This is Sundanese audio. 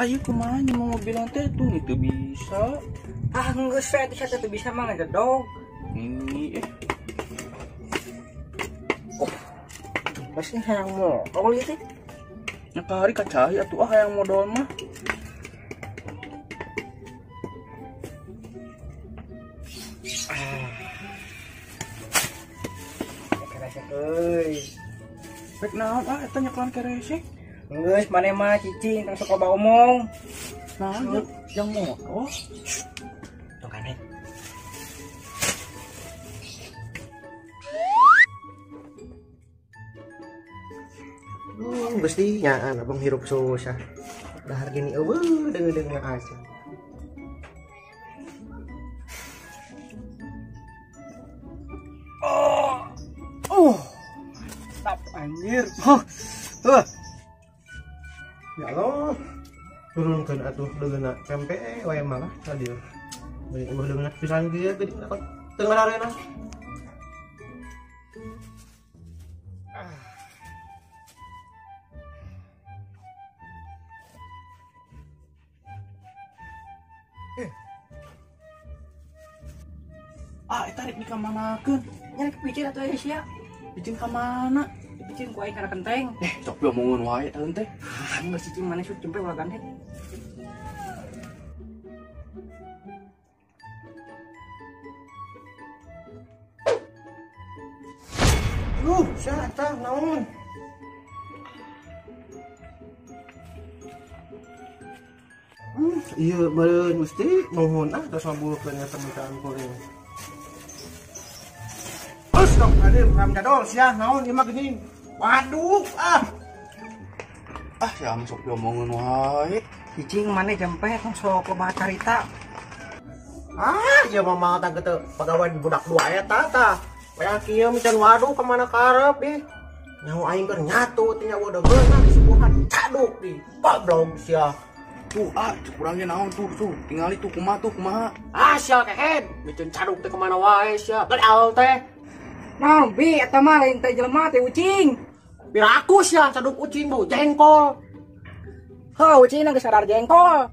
Ayo kumaha mau mobilan teh tuh itu bisa. Ah geus we atuh teh bisa mah ngedog. Ini Oh. Pasti hayang modal ieu teh. Nya kahari ka cai atuh ah hayang modal mah. Keresek euy. Rek naon ah eta nyekelan keresek? Geus maneh mah cicing tong sok loba omong. Nah, yang modal. Tong kane. Mesti nyaan abang hirup susah. Dahar gini eueuh deung-deung aja. Oh. Mantap anjir. Ya Allah. Turunkeun atuh deungeunna tempe wae malah tadi. Beuh deungeunna pisan kieu tadi teu ngarareuna. Ah, eta rek dikamanakeun? Nya rek picin atuh aya sia. Picin ka mana? Dipicin ku aing kana kenteng. Sok omongan wae eta teh. Ah, geus cicing maneh sut jempe ulah gandeng. Sia eta naon? Iya meureun mesti nuhun ah tos ngabulkeun nya permintaan kuring. Astagfirullahaladzim, ram jadol sia naon ieu mah geuning. Waduh ah. Ah sia mah sok diomongeun wae. Cicing maneh jempe tong sok loba carita. Ah, ieu mah mah tah teu pagawean budak dua eta tah. Waya kieu mican waduh ka mana karep dih. Nyaho aing keur nyatu teh nya deungeunna disuguhan caduk dih. Goblok sia. Tuh ah kurangnya naon tuh tuh tingali tuh kumaha tuh kumaha. Ah sia kehed, miceun caduk teh kemana wae sia. Gedal teh. Naon bi eta mah lain teh jelema teh ucing. Piraku sia caduk ucing bau jengkol. Heuh ucing geus sadar jengkol.